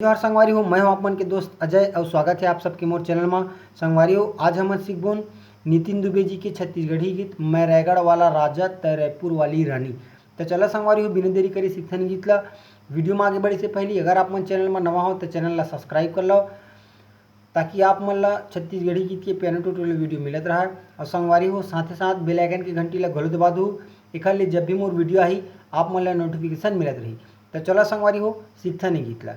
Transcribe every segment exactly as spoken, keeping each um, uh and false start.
जोहार संगवारी हो, मैं हूं आप मन के दोस्त अजय अउ स्वागत हे आप सबके मोर चैनल मा। संगवारी हो, आज हमन सीखबोन नितिन दुबे जी के छत्तीसगढ़ी गीत मैं रायगढ़ वाला राजा, तै रायपुर वाली रानी। त चला संगवारी हो, बिना देरी करे सीखथन गीत ला। वीडियो मा आगे बढ़े से पहली अगर आप मन चैनल मा नवा हो त चैनल ला सब्सक्राइब कर लो, ताकि आप मन ला छत्तीसगढ़ी गीत के piano tutorial वीडियो मिलत रहा। अउ संगवारी हो, साथे साथ बेल आइकन के घंटी ला घलो दबा दू, एखर ले जब भी मोर वीडियो आही, आप मन ला नोटिफिकेशन मिलत रही। त चला संगवारी हो, सीखथन ए गीत ला।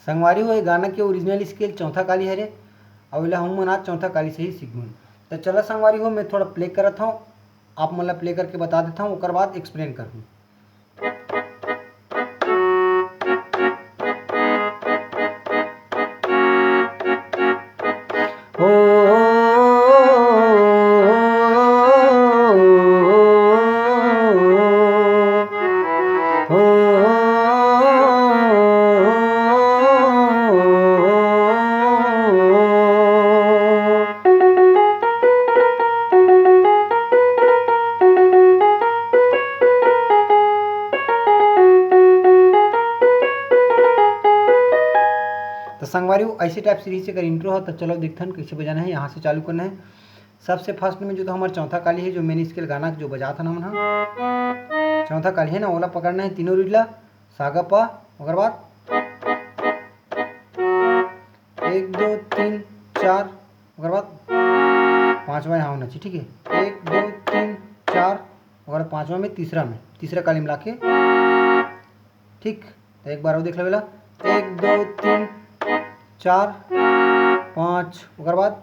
संगवारी हो, ये गाना के ओरिजिनल स्केल चौथा काली हरे, अउ एला हमन आज चौथा काली से ही सीखबोन। त चला संगवारी हो, मैं थोड़ा प्ले करत हूँ, आप मन ला प्ले करके बता देता हूँ, ओकर बाद एक्सप्लेन करहूँ। त संगवारी हो, ऐसे टाइप से रहिस एकर इंट्रो ह। त चलो देखथन कैसे बजाना है, यहाँ से चालू करना है। सबसे फर्स्ट में जो तो हमार चौथा काली है, जो मेन स्केल गाना जो बजात हन हमन ह, चौथा काली है ना, ओला पकड़ना है तीनों रीड ला, सा गा पा, ओकर बाद एक दो तीन चार, ओकर बाद पांचवा यहाँ होना चाहिए, ठीक है, एक दो तीन चार, ओकर बाद पांचवा में तीसरा में, तीसरा काली मिला के, ठीक। तो एक बार और देख लेवेला, एक दो तीन चार पाँच, ओकर बाद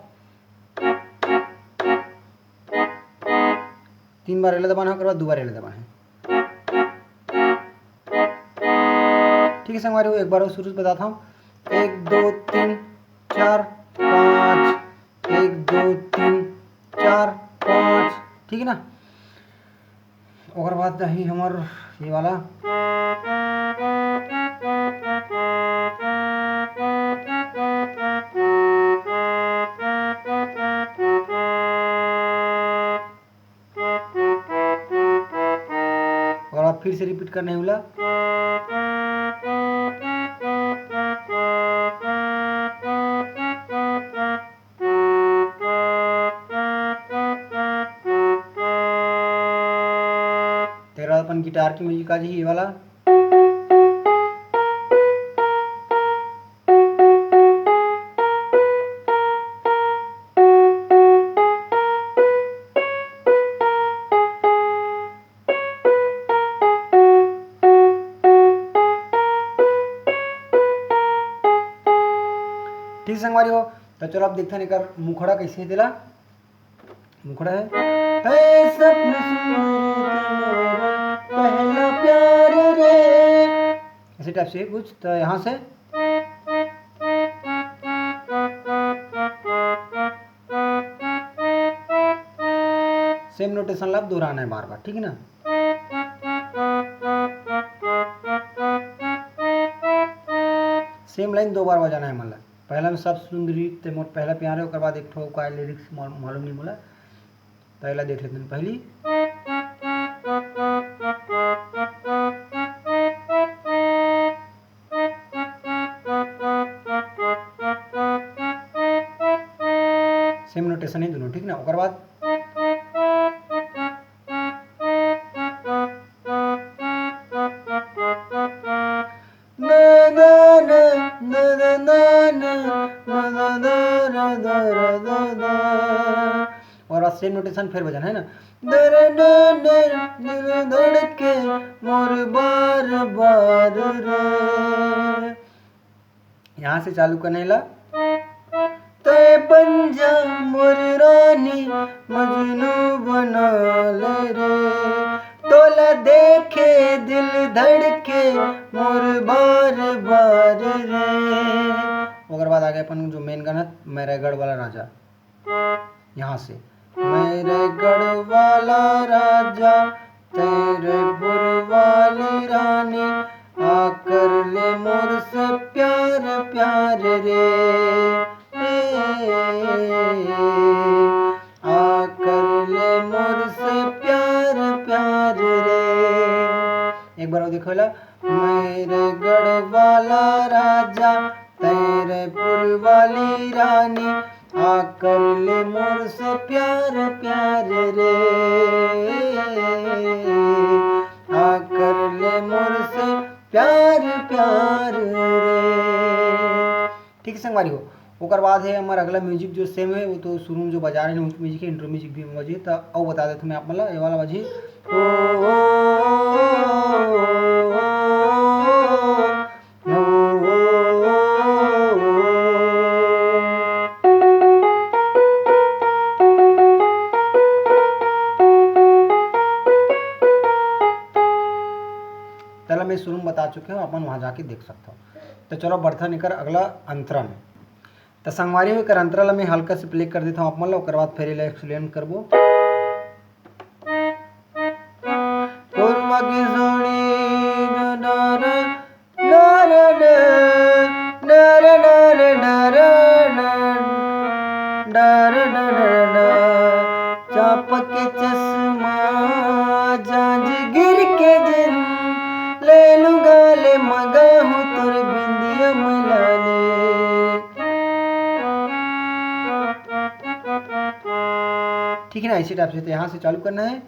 तीन बार एला दबाना है, ओकर बाद दो बार एला दबाना है। ठीक है संगवारी हो, एक बार और शुरू से बताता हूँ, एक दो तीन चार पाँच, एक दो तीन चार पाँच, ठीक है ना। ओकर बाद जाही हमर ये वाला। ओकर बाद फिर से रिपीट करना है उला। तेरा अपन गिटार की म्यूजिक आ जाही ये वाला। ठीक संगवारी हो, तो चलो अब देखथन एकर मुखड़ा कैसे हे तेला। मुखड़ा है, "हे सपना सुंदरी तू मोरा पहला प्यार रे।" ऐसे टाइप से कुछ, तो यहाँ से सेम नोटेशन ला दोहराना है बार बार, ठीक है ना। सेम लाइन दो बार बजाना है, मतलब पहला में सब सुंदरी ते मोर पहला प्यार है, ओकर बाद एक ठो का लिरिक्स मालूम नहीं मोला, तो एला देख लेते हैं पहली। सेम नोटेशन है दोनों, ठीक ना। ओकर बाद और सेम नोटेशन फिर बजाना है ना। दर दर दर धड़के मोर बार बार रे। यहाँ से चालू करने ला। तय बन जा मोर रानी, मजनू बना ले रे। तोला देखे दिल धड़के मोर बार बार रे। ओकर बाद आगे अपन जो मेन गाना, मैं रायगढ़ वाला राजा। यहाँ से, मैं रायगढ़ वाला राजा, तै रायपुर वाली रानी, आकर ले मोर से प्यार प्यार रे। ए, आकर ले मोर से प्यार प्यार रे। एक बार और देखो ला। मैं रे गढ़ वाला राजा, तैं रे पुर वाली रानी, आकर ले मोर से प्यार प्यार रे, आकर ले मोर से प्यार प्यार रे। ठीक है संगवारी हो, ओकर बाद है हमर अगला म्यूजिक जो सेम है, वो तो शुरू में जो बजा रहे हैं म्यूजिक है, इंट्रो म्यूजिक भी बजे, तो अउ बता देता मैं आप मन ला, ये वाला बजे। चला मैं शुरू में बता चुके हूँ, अपन वहाँ जाके देख सकता हूँ। तो चलो बढ़थन एकर अगला अंतरा में। त संगवारी हो, एकर अंतरा ल मैं हल्का से प्ले कर देथव आप मन ल, ओकर बाद फेर एला एक्सप्लेन करबो। कोरमा के जोड़ी डरा, डरा, डरा, डरा, डरा, डरा, डरा, डरा, डरा, चाप के चश्मा जांज गिर के जिन, ले लूंगा ले मगा हूँ तोर बिंदिया मलाली। ठीक है ना, इसी टाइप से तो यहाँ से चालू करना है।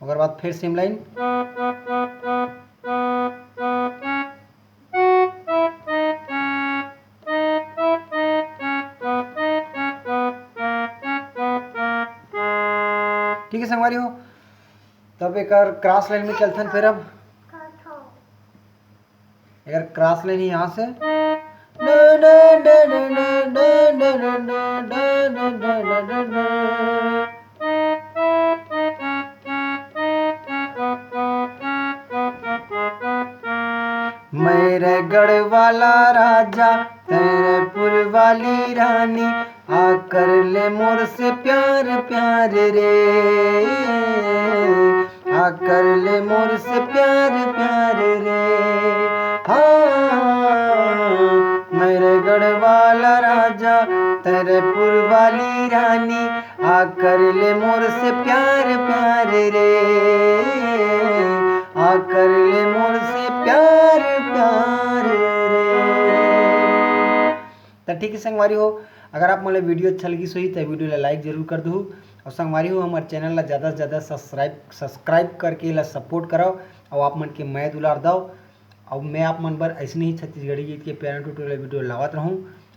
ओकर बाद फिर सेम लाइन। ठीक है संगवारी हो, तब एक क्रॉस लाइन में चलथन फिर। अब एक क्रॉस लाइन यहाँ से। मैं रे गढ़ वाला राजा, तैं रे पुर वाली रानी, आकर ले मोर से प्यार प्यार रे, आकर ले मोर से प्यार प्यार रे। हाँ, मैं रे गढ़ वाला राजा, तैं रे पुर वाली रानी, आकर ले मोर से प्यार प्यार रे, आकर ले मोर से प्यार प्यार रे। त ठीक है संगवारी हो, अगर आप मन ल वीडियो अच्छा लगिस होही त वीडियो ला लाइक जरूर कर दहू। और संगवारी हो, हमर चैनल ला ज़्यादा से ज़्यादा सब्सक्राइब सब्सक्राइब करके एला सपोर्ट करव और आप मन के मया दुलार दव। और मैं आप मन बर ऐसने ही छत्तीसगढ़ी गीत के प्यारा ट्यूटोरियल वीडियो लावत रहूँ।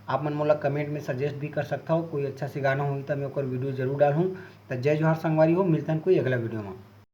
आप मन मोला कमेंट में सजेस्ट भी कर सकथव, कोई अच्छा से गाना होही त मैं ओकर वीडियो जरूर डालहूँ। त जय जोहार संगवारी हो, मिलथन कोई अगला वीडियो में।